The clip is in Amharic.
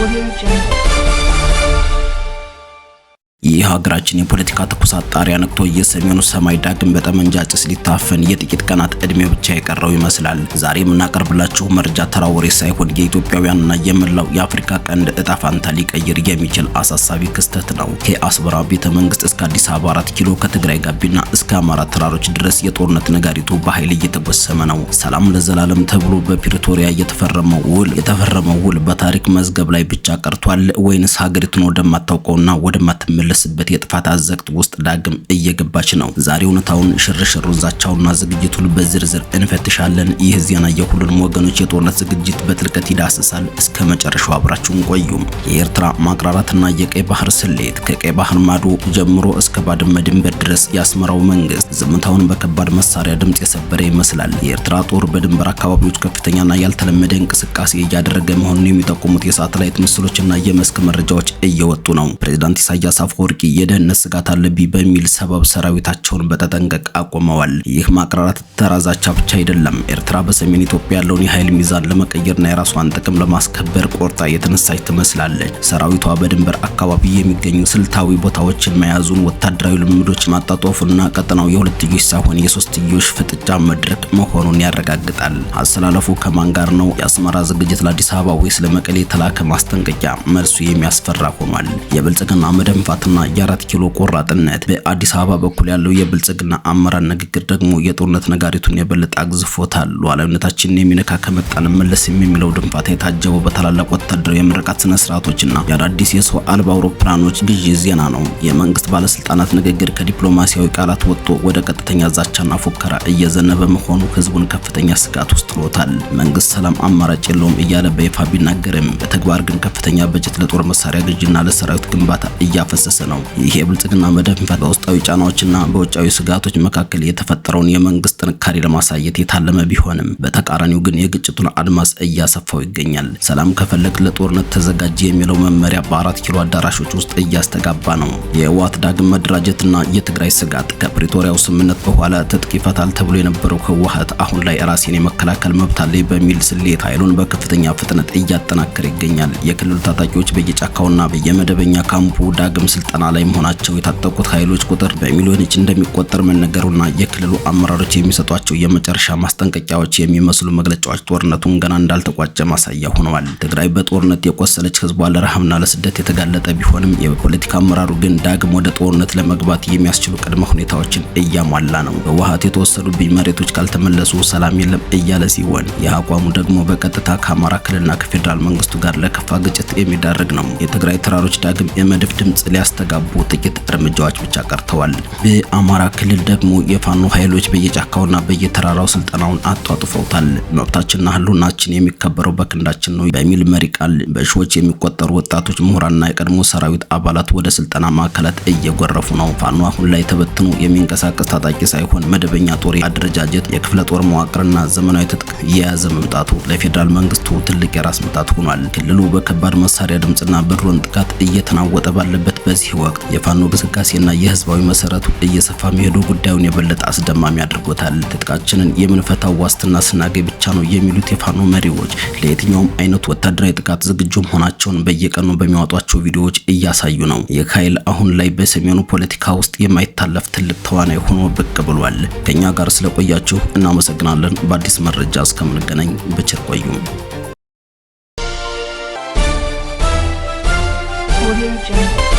Audio Jungle. የሀገራችን የፖለቲካ ትኩሳት ጣሪያ ነክቶ የሰሜኑ ሰማይ ዳግም በጠመንጃ ጭስ ሊታፈን የጥቂት ቀናት ዕድሜ ብቻ የቀረው ይመስላል። ዛሬ የምናቀርብላችሁ መረጃ ተራ ወሬ ሳይሆን የኢትዮጵያውያንና የመላው የአፍሪካ ቀንድ እጣ ፋንታ ሊቀይር የሚችል አሳሳቢ ክስተት ነው። ከአስመራ ቤተ መንግስት እስከ አዲስ አበባ 4 ኪሎ፣ ከትግራይ ጋቢና እስከ አማራ ተራሮች ድረስ የጦርነት ነጋሪቱ በኃይል እየተጎሰመ ነው። ሰላም ለዘላለም ተብሎ በፕሪቶሪያ የተፈረመው ውል በታሪክ መዝገብ ላይ ብቻ ቀርቷል ወይንስ ሀገሪቱን ወደማታውቀውና ወደማትመለስበት የጥፋት አዘቅት ውስጥ ዳግም እየገባች ነው? ዛሬ እውነታውን፣ ሽርሽሩን፣ ዛቻውና ዝግጅቱን በዝርዝር እንፈትሻለን። ይህ ዜና የሁሉንም ወገኖች የጦርነት ዝግጅት በጥልቀት ይዳስሳል። እስከ መጨረሻው አብራችሁን ቆዩ። የኤርትራ ማቅራራትና የቀይ ባህር ስሌት። ከቀይ ባህር ማዶ ጀምሮ እስከ ባድመ ድንበር ድረስ የአስመራው መንግስት ዝምታውን በከባድ መሳሪያ ድምጽ የሰበረ ይመስላል። የኤርትራ ጦር በድንበር አካባቢዎች ከፍተኛና ያልተለመደ እንቅስቃሴ እያደረገ መሆኑን የሚጠቁሙት የሳተላይት ምስሎችና የመስክ መረጃዎች እየወጡ ነው። ፕሬዚዳንት ኢሳያስ አፈወርቂ የደህንነት ስጋት አለብኝ በሚል ሰበብ ሰራዊታቸውን በተጠንቀቅ አቁመዋል። ይህ ማቅራራት ተራ ዛቻ ብቻ አይደለም። ኤርትራ በሰሜን ኢትዮጵያ ያለውን የኃይል ሚዛን ለመቀየርና የራሷን ጥቅም ለማስከበር ቆርጣ የተነሳች ትመስላለች። ሰራዊቷ በድንበር አካባቢ የሚገኙ ስልታዊ ቦታዎችን መያዙን፣ ወታደራዊ ልምምዶች ማጧጧፉና ቀጠናው የሁለትዮሽ ሳይሆን የሶስትዮሽ ፍጥጫ መድረክ መሆኑን ያረጋግጣል። አሰላለፉ ከማን ጋር ነው? የአስመራ ዝግጅት ለአዲስ አበባ ወይስ ለመቀሌ የተላከ ማስጠንቀቂያ? መልሱ የሚያስፈራ ሆኗል። የብልጽግና መደንፋትና የ4 ኪሎ ቆራጥነት። በአዲስ አበባ በኩል ያለው የብልጽግና አመራር ንግግር ደግሞ የጦርነት ነጋሪቱን የበለጠ አግዝፎታል። ሉዓላዊነታችንን የሚነካ ከመጣ አንመለስም የሚለው ድንፋታ የታጀበው በታላላቅ ወታደራዊ የምረቃት ስነ ስርዓቶችና የአዳዲስ የሰው አልባ አውሮፕላኖች ግዢ ዜና ነው። የመንግስት ባለስልጣናት ንግግር ከዲፕሎማሲያዊ ቃላት ወጥቶ ወደ ቀጥተኛ ዛቻና ፉከራ እየዘነበ መሆኑ ህዝቡን ከፍተኛ ስጋት ውስጥ ጥሎታል። መንግስት ሰላም አማራጭ የለውም እያለ በይፋ ቢናገርም፣ በተግባር ግን ከፍተኛ በጀት ለጦር መሳሪያ ግዢና ለሰራዊት ግንባታ እያፈሰሰ ነው። ይህ የብልጽግና መደንፋት በውስጣዊ ጫናዎችና በውጫዊ ስጋቶች መካከል የተፈጠረውን የመንግስት ጥንካሬ ለማሳየት የታለመ ቢሆንም፣ በተቃራኒው ግን የግጭቱን አድማስ እያሰፋው ይገኛል። ሰላም ከፈለግክ ለጦርነት ተዘጋጅ የሚለው መመሪያ በ4 ኪሎ አዳራሾች ውስጥ እያስተጋባ ነው። የህወሓት ዳግም መደራጀትና የትግራይ ስጋት። ከፕሪቶሪያው ስምምነት በኋላ ትጥቅ ይፈታል ተብሎ የነበረው ህወሓት አሁን ላይ ራሴን የመከላከል መብት አለኝ በሚል ስሌት ኃይሉን በከፍተኛ ፍጥነት እያጠናከረ ይገኛል። የክልሉ ታጣቂዎች በየጫካውና በየመደበኛ ካምፑ ዳግም ስልጠና ላይ መሆናቸው፣ የታጠቁት ኃይሎች ቁጥር በሚሊዮኖች እንደሚቆጠር መነገሩና የክልሉ አመራሮች የሚሰጧቸው የመጨረሻ ማስጠንቀቂያዎች የሚመስሉ መግለጫዎች ጦርነቱን ገና እንዳልተቋጨ ማሳያ ሆነዋል። ትግራይ በጦርነት የቆሰለች፣ ህዝቧ ለረሃብና ለስደት የተጋለጠ ቢሆንም፣ የፖለቲካ አመራሩ ግን ዳግም ወደ ጦርነት ለመግባት የሚያስችሉ ቅድመ ሁኔታዎችን እያሟላ ነው። ህወሓት የተወሰዱብኝ መሬቶች ካልተመለሱ ሰላም የለም እያለ ሲሆን፣ ይህ አቋሙ ደግሞ በቀጥታ ከአማራ ክልልና ከፌዴራል መንግስቱ ጋር ለከፋ ግጭት የሚዳርግ ነው። የትግራይ ተራሮች ዳግም የመድፍ ድምጽ ሊያስተጋቡ ጥቂት እርምጃዎች ብቻ ቀርተዋል። በአማራ ክልል ደግሞ የፋኖ ኃይሎች በየጫካውና በየተራራው ስልጠናውን አጧጡፈውታል። መብታችንና ህልውናችን የሚከበረው በክንዳችን ነው በሚል መሪ ቃል በሺዎች የሚቆጠሩ ወጣቶች፣ ምሁራንና የቀድሞ ሰራዊት አባላት ወደ ስልጠና ማዕከላት እየጎረፉ ነው። ፋኖ አሁን ላይ ተበትኖ የሚንቀሳቀስ ታጣቂ ሳይሆን መደበኛ ጦር አደረጃጀት፣ የክፍለ ጦር መዋቅርና ዘመናዊ ትጥቅ እየያዘ መምጣቱ ለፌዴራል መንግስቱ ትልቅ የራስ ምታት ሆኗል። ክልሉ በከባድ መሳሪያ ድምፅና በድሮን ጥቃት እየተናወጠ ባለበት በዚህ ወቅት የፋኖ ግስጋሴና የህዝባዊ መሰረቱ እየሰፋ መሄዱ ጉዳዩን የበለጠ አስደማሚ አድርጎታል። ትጥቃችንን የምንፈታው ዋስትና ስናገኝ ብቻ ነው የሚሉት የፋኖ መሪዎች ለየትኛውም አይነት ወታደራዊ ጥቃት ዝግጁ መሆናቸውን በየቀኑ በሚያወጧቸው ቪዲዮዎች እያሳዩ ነው። ይህ ኃይል አሁን ላይ በሰሜኑ ፖለቲካ ውስጥ የማይታለፍ ትልቅ ተዋናይ ሆኖ ብቅ ብሏል። ከኛ ጋር ስለቆያችሁ እናመሰግናለን። በአዲስ መረጃ እስከምንገናኝ በቸር ቆዩ። Audio Jungle.